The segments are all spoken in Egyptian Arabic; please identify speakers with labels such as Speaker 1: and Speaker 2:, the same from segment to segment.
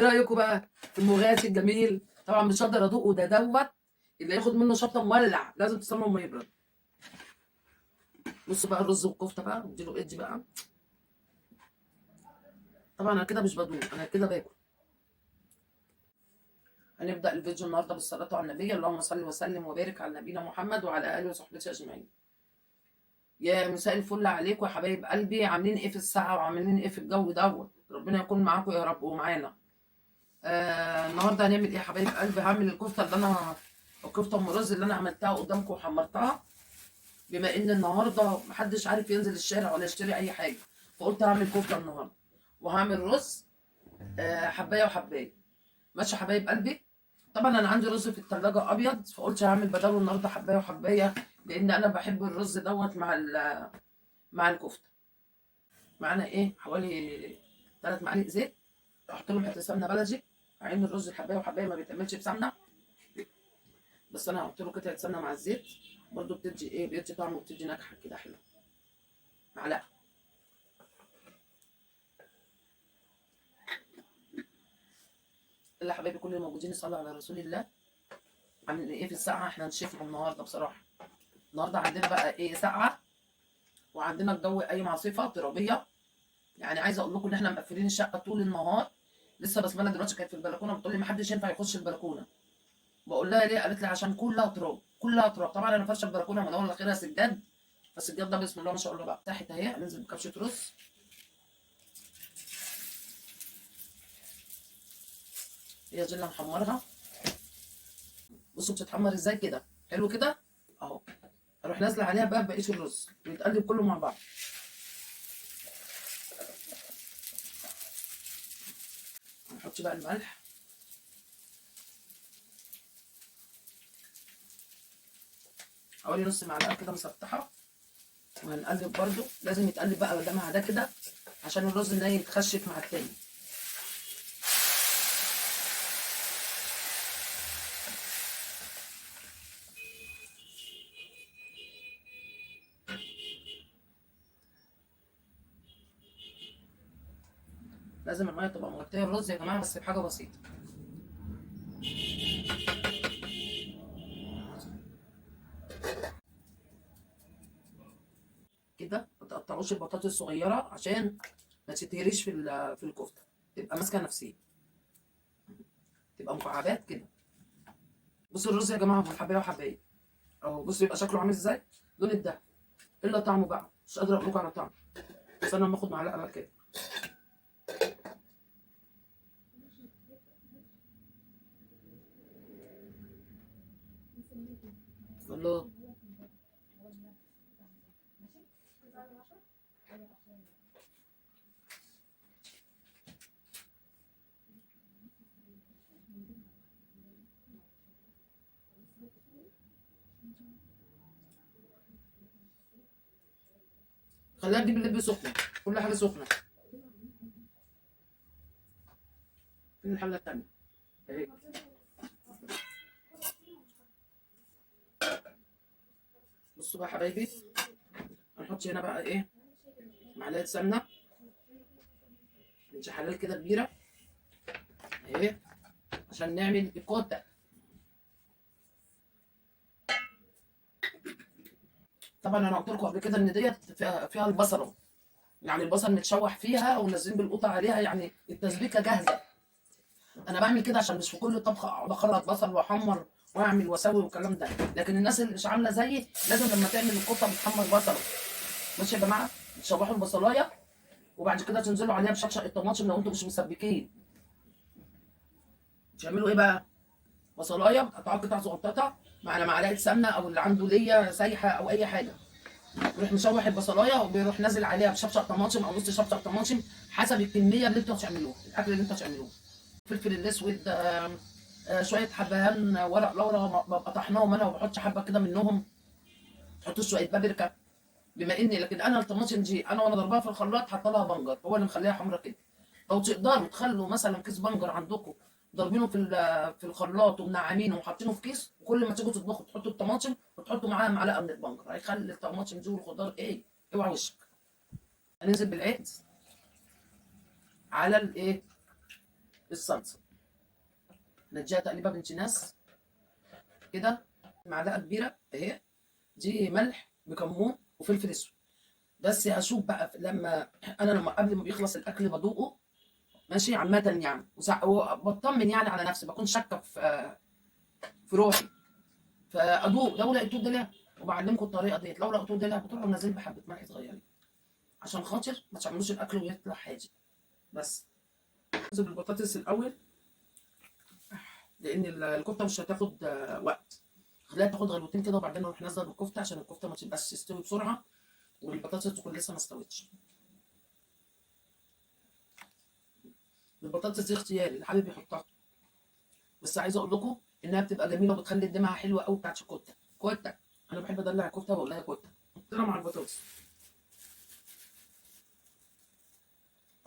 Speaker 1: ايه رايكم بقى في المغاتي الجميل؟ طبعا مش هقدر ادوقه، ده دوت اللي ياخد منه شطه مولع، لازم تستنوا ما يبرد. بصوا بقى الرز والكفته بقى، اديله ادي بقى. طبعا انا كده مش بدوق، انا كده باكل. هنبدا الفيديو النهارده بالصلاة على النبي، اللهم صل وسلم وبارك على نبينا محمد وعلى اله وصحبه اجمعين. يا مساء الفل عليكم يا حبايب قلبي، عاملين ايه في الساعة وعاملين ايه في الجو دوت؟ ربنا يكون معاكم يا رب ومعانا. النهارده هنعمل ايه يا حبايب قلبي؟ هعمل الكفتة اللي انا، الكفتة ام رز اللي انا عملتها قدامكم وحمرتها. بما ان النهارده محدش عارف ينزل الشارع ولا يشتري اي حاجة، فقلت هعمل كفته النهارده وهعمل رز حبايه وحبايه. ماشي يا حبايب قلبي. طبعا انا عندي رز في الثلاجة ابيض، فقلت هعمل بداله النهارده حبايه وحبايه، لان انا بحب الرز دوت مع الكفتة. معانا ايه؟ حوالي 3 معالق زيت، احط لهم حتة سمنه بلدي. مع ان الرز الحبايه وحبايه ما بيتعملش بسمنه، بس انا هحط له قطعه سمنه مع الزيت، برده بتدي ايه؟ بيدي طعم وبتدي نكهة كده حلوة. معلقه. يلا حبايبي كل الموجودين يصلوا على رسول الله. عاملين ايه في الساعة؟ احنا نشفنا النهارده بصراحة. النهارده عندنا بقى ايه؟ ساعة، وعندنا الجو قايم عاصفة ترابيه. يعني عايزه اقول لكم ان احنا مقفلين الشقة طول النهار. لسه بسملة دلوقتي كانت في البلكونه بتقول لي ما حدش ينفع يخش البلكونه. بقول لها ليه؟ قالت لي عشان كلها تراب، كلها تراب. طبعا انا فرشه البلكونه من اول لاخرها سجاد، فالسجاد ده بسم الله ما شاء الله بقى تحت اهي. هننزل بكبشه رز. هي دي اللي هنحمرها. بصوا بتتحمر ازاي كده، حلو كده اهو. اروح نازله عليها بقى بقية الرز ويتقلب كله مع بعض. نحط بقى الملح، حوالي نص معلقه كده مسطحة، وهنقلب برده. لازم يتقلب بقى ده مع ده كده عشان الرز ده يتخشف مع التاني. لازم المية تبقى مغطيه الرز يا جماعة، بس بحاجة بسيطة. كده ما تقطعوش البطاطس الصغيرة عشان ما تتهريش في الكفتة، تبقى ماسكه نفسية، تبقى مكعبات كده. بصوا الرز يا جماعة حبايه وحبايه اهو. بصوا يبقى شكله عامل ازاي، لون الدهب الا طعمه بقى مش قادرة اقول لكم على طعمه، بس انا لما اخد معلقه بقى كده. الله، خليها تجيب اللب سخنة، كل حاجة سخنة. فين الحلة الثانية؟ اهي. بصوا بقى يا حبايبي، هنحط هنا بقى ايه؟ معلقه سمنه مش حلال كده كبيرة اهي، عشان نعمل الكوته. طبعا انا قلت لكم قبل كده ان ديت فيها البصله، يعني البصل متشوح فيها ونازلين بالقطع عليها، يعني التسبيكه جاهزة. انا بعمل كده عشان مش في كل طبخه اقعد اخرط بصل واحمر واعمل واسوي والكلام ده، لكن الناس اللي مش عامله زيي لازم لما تعمل القطة بتحمر بصله. ماشي يا جماعة، تشوحوا البصلايه وبعد كده تنزلوا عليها بشطشق الطماطم لو انتم مش مسبكين. تعملوا ايه بقى؟ بصلايه بتقطعوها قطع صغنططه مع معلقه سمنه او اللي عنده ليا سايحه او اي حاجة، بيروح مشوح البصلايه وبيروح نازل عليها بشطشق طماطم او نص شطشق طماطم حسب الكمية اللي انتوا هتعملوها، الاكل اللي انتوا هتعملوه. الفلفل الاسود، شوية حبهان ورق لورا ببقى طحناهم انا وبحط حبه كده منهم، تحطوا شوية بابريكا. بما اني لكن انا الطماطم دي انا وانا ضربها في الخلاط حاطه لها بنجر، هو اللي مخليها حمرا كده. لو تقدروا تخلوا مثلا كيس بنجر عندكم ضاربينه في الخلاط ومنعمينه وحاطينه في كيس، وكل ما تيجوا تطبخوا تحطوا الطماطم وتحطوا معاها معلقه من البنجر، هيخلي الطماطم دي والخضار ايه؟ اوعى وشك. هننزل بالعيد على الايه؟ الصلصه. نديها تقليبه بنت ناس كده، معلقه كبيرة اهي دي ملح بكمون وفلفل اسود. بس هشوف بقى لما انا لما قبل ما بيخلص الاكل بدوقه ماشي عامة يعني، وبطمن يعني على نفسي، بكون شاكه في روحي، فادوق. لو لقيته دلع، وبعلمكم الطريقة ديت، لو لقيته دلع بتروحوا نازلين بحبه ملح صغيرين عشان خاطر ما تعملوش الاكل ويطلع حاجة. بس انزل بالبطاطس الاول لان الكفتة مش هتاخد وقت، خليها تاخد غلوتين كده وبعدين نروح نازله بالكفته عشان الكفتة ما تبقاش تستوي بسرعة والبطاطس تكون لسه ما استوتش. البطاطس دي اختياري، اللي حابب يحطها، بس عايزه اقول لكم انها بتبقى جميلة وبتخلي الدمعة حلوة قوي بتاعت الكفتة. كفته انا بحب ادلع الكفتة واقول لها كفته. حطينا مع البطاطس.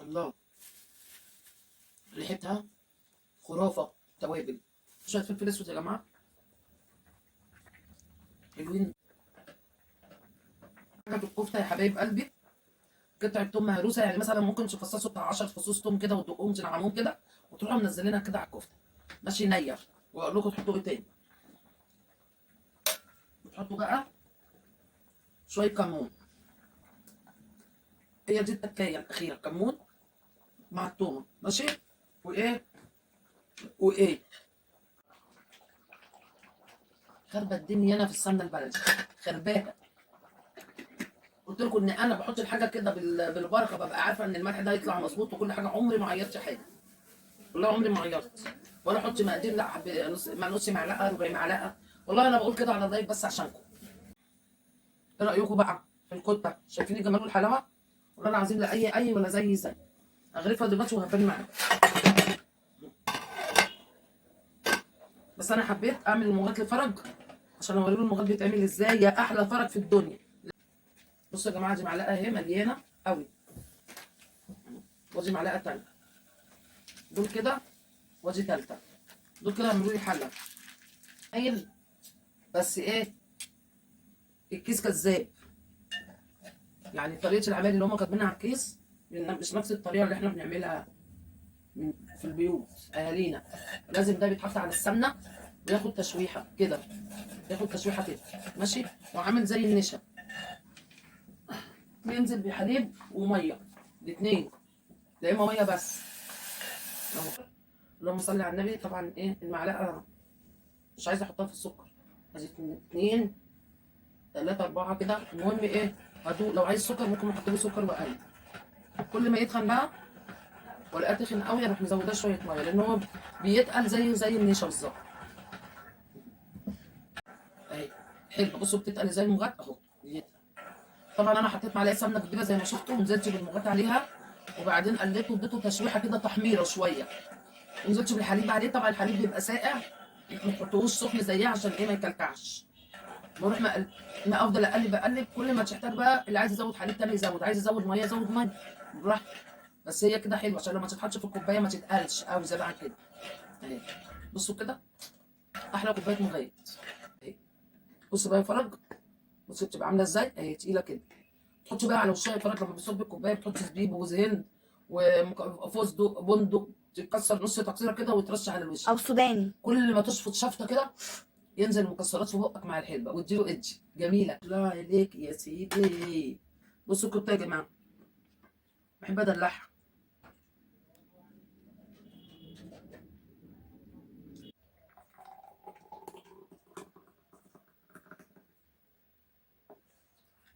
Speaker 1: الله، ريحتها خرافه. توابل، شوية فلفل اسود يا جماعة حلوين. حاجة في الكفتة يا حبايب قلبي، قطعه توم مهروسه، يعني مثلا ممكن تفصصوا بتاع 10 فصوص توم كده وتدقوهم تنعموهم كده وتروحوا منزلينها كده على الكفتة ماشي نيه. واقول لكم تحطوا ايه تاني. وتحطوا بقى شوية كمون، هي دي التكايه الاخيرة، كمون مع التومه ماشي. وايه وايه، خربت الدنيا انا في السمنة البلدي خرباها. قلت لكم ان انا بحط الحاجة كده بالبركة، ببقى عارفه ان الملح ده هيطلع مظبوط وكل حاجة، عمري ما عيطت حاجة والله، عمري ما عيطت ولا احط مقادير، لا نص معلقه ربع معلقه، والله انا بقول كده على اللايف بس عشانكم. ايه رايكم بقى في الكتة؟ شايفين الجمال والحلاوه؟ والله العظيم لا اي اي ولا زي زي. اغرفها دلوقتي وهبان معاكم. بس انا حبيت اعمل المغات لفرج عشان اوريكم المغات بيتعمل ازاي، يا احلى فرج في الدنيا. بصوا يا جماعة، دي معلقه اهي مليانة قوي، وادي معلقه تانية، دول كده، وادي تالتة، دول كده يعملوا لي حله. هايل. بس ايه، الكيس كذاب، يعني طريقه العمل اللي هم كاتبينها على الكيس مش نفس الطريقة اللي احنا بنعملها في البيوت اهالينا. لازم ده بيتحط على السمنة وياخد تشويحه كده، ياخد تشويحه كده ماشي، وعامل زي النشا. بينزل بحليب ومية الاثنين، يا اما مية بس اهو. اللهم صل على النبي. طبعا ايه المعلقة مش عايزه احطها في السكر، عايزه 2 3 4 كده. المهم ايه، هدوق. لو عايز سكر ممكن احط له سكر واقل. كل ما يتخن بقى ولا تخن قوي اروح مزوداه شوية مية، لان هو بيتقل زيه زي النشا بالظبط. اهي حلو، بصوا بتتقل زي المغات اهو بيتقل. طبعا انا حطيت معلقه سمنه كبيرة زي ما شفتوا، ونزلت بالمغات عليها، وبعدين قليته واديته تشويحه كده تحميره شوية، ونزلت بالحليب عليه. طبعا الحليب بيبقى ساقع، ما تحطوهوش سخن زيها عشان ايه ما يكلكعش. بروح ما افضل اقلب اقلب، كل ما تحتاج بقى اللي عايز يزود حليب تاني يزود، عايز يزود مية يزود مية براحته. بس هي كده حلوة عشان لما تتحطش في الكوباية ما تتقلش قوي زي بقى كده اهي. بصوا كده احلى كوباية مغات اهي. بصوا بقى يا فرج، بصوا بتبقى عامله ازاي اهي، تقيلة كده. تحطي بقى على وشها يا فرج لما بتصب الكوباية، بتحطي زبيب وجوز هند وفستق بندق، تتكسر نص تكسيره كده وترش على الوش،
Speaker 2: او سوداني.
Speaker 1: كل ما تشفط شفطه كده ينزل المكسرات في بقك مع الحلبة واديله ادي جميلة. الله عليك يا سيدي. بصوا الكفتة يا جماعة، بحب ادلعها.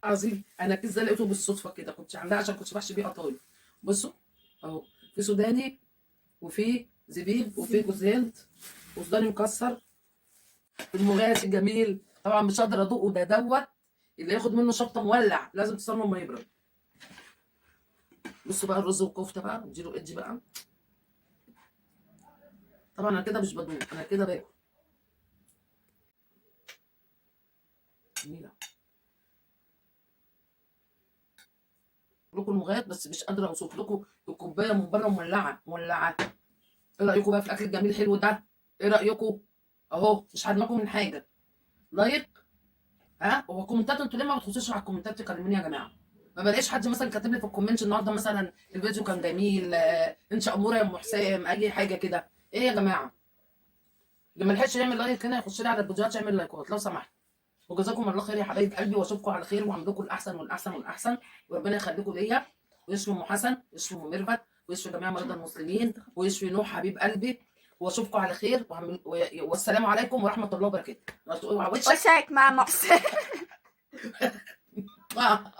Speaker 1: عظيم. انا الكيس ده لقيته بالصدفة كده، كنت عاملاه عشان كنت بحشي بيه قطايف. بصوا اهو، في سوداني وفي زبيب وفي جوز هند وسوداني مكسر. المغات الجميل طبعا مش هقدر ادوقه، ده دوت اللي ياخد منه شطه مولع، لازم تستنوا ما يبرد. بصوا بقى الرز والكفته بقى، اديله ادي بقى. طبعا انا كده مش بدوق، انا كده باكل. جميلة لكم المغات، بس مش قادرة اوصف لكم الكوباية من بره مولعه مولعه. ايه رايكم بقى في الاكل الجميل الحلو ده؟ ايه رايكم؟ اهو مش هرماكم من حاجة. like ها، هو كومنتات انتوا ليه ما بتخشوش على الكومنتات تكلموني يا جماعة؟ ما بلاقيش حد مثلا كاتب لي في ال comment النهارده مثلا الفيديو كان جميل، انت اموره يا ام حسام، اي حاجة كده. ايه يا جماعة؟ اللي ما لحقش يعمل like هنا يخش لي على الفيديوهات يعمل لايكات لو سمحت. وجزاكم الله خير يا حبايب قلبي، واشوفكم على خير، وعامل لكم الاحسن والاحسن والاحسن، وربنا يخليكم ليا، ويشفي ام حسن، ويشفي ام ميرفت، ويشفي جميع مرضى المسلمين، ويشفي نوح حبيب قلبي. واشوفكم على خير، والسلام عليكم ورحمة الله وبركاته. اوعى وشك.
Speaker 2: وشك مع محسن.
Speaker 1: آه.